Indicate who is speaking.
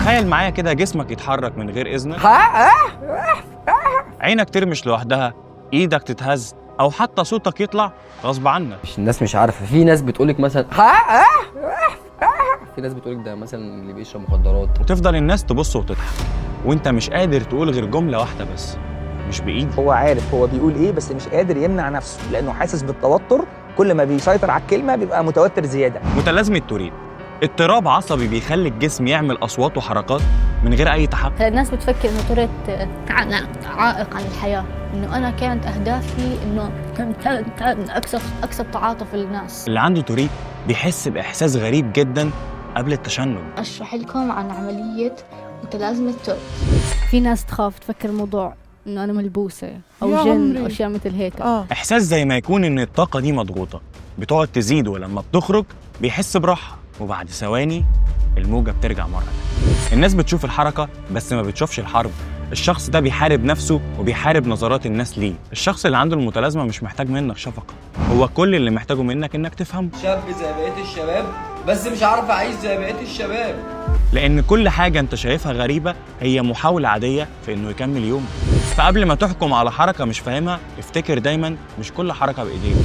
Speaker 1: تخيل معايا كده جسمك يتحرك من غير اذنك، عينك ترمش لوحدها، ايدك تتهز، او حتى صوتك يطلع غصب عنك.
Speaker 2: مش الناس مش عارفه، في ناس بتقولك مثلا، في ناس بتقولك ده مثلا اللي بيشرب مخدرات.
Speaker 1: وتفضل الناس تبص وتضحك وانت مش قادر تقول غير جملة واحدة بس: مش بايدي.
Speaker 3: هو عارف هو بيقول ايه، بس مش قادر يمنع نفسه لانه حاسس بالتوتر. كل ما بيسيطر على الكلمة بيبقى متوتر زياده.
Speaker 1: متلازمة توريت اضطراب عصبي بيخلي الجسم يعمل اصوات وحركات من غير اي تحكم.
Speaker 4: هلا الناس بتفكر انه توريت عائق عن الحياة، انه انا كانت اهدافي انه اكسب تعاطف الناس.
Speaker 1: اللي عنده توريت بيحس باحساس غريب جدا قبل التشنج.
Speaker 4: اشرح لكم عن عملية متلازمة توريت. في ناس تخاف تفكر الموضوع انه انا ملبوسة او
Speaker 5: يا
Speaker 4: جن
Speaker 5: عمري.
Speaker 4: او اشياء مثل هيك.
Speaker 1: احساس زي ما يكون ان الطاقة دي مضغوطه، بتقعد تزيد، ولما بتخرج بيحس براحة، وبعد ثواني الموجه بترجع مرة تانية. الناس بتشوف الحركة بس ما بتشوفش الحرب. الشخص ده بيحارب نفسه وبيحارب نظرات الناس ليه. الشخص اللي عنده المتلازمه مش محتاج منك شفقة، هو كل اللي محتاجه منك انك تفهمه.
Speaker 2: شاب زي بقية الشباب، بس مش عارف اعيش زي بقية الشباب.
Speaker 1: لان كل حاجة انت شايفها غريبة هي محاولة عادية في انه يكمل يومه. فقبل ما تحكم على حركة مش فاهمها، افتكر دايما مش كل حركة بايديك.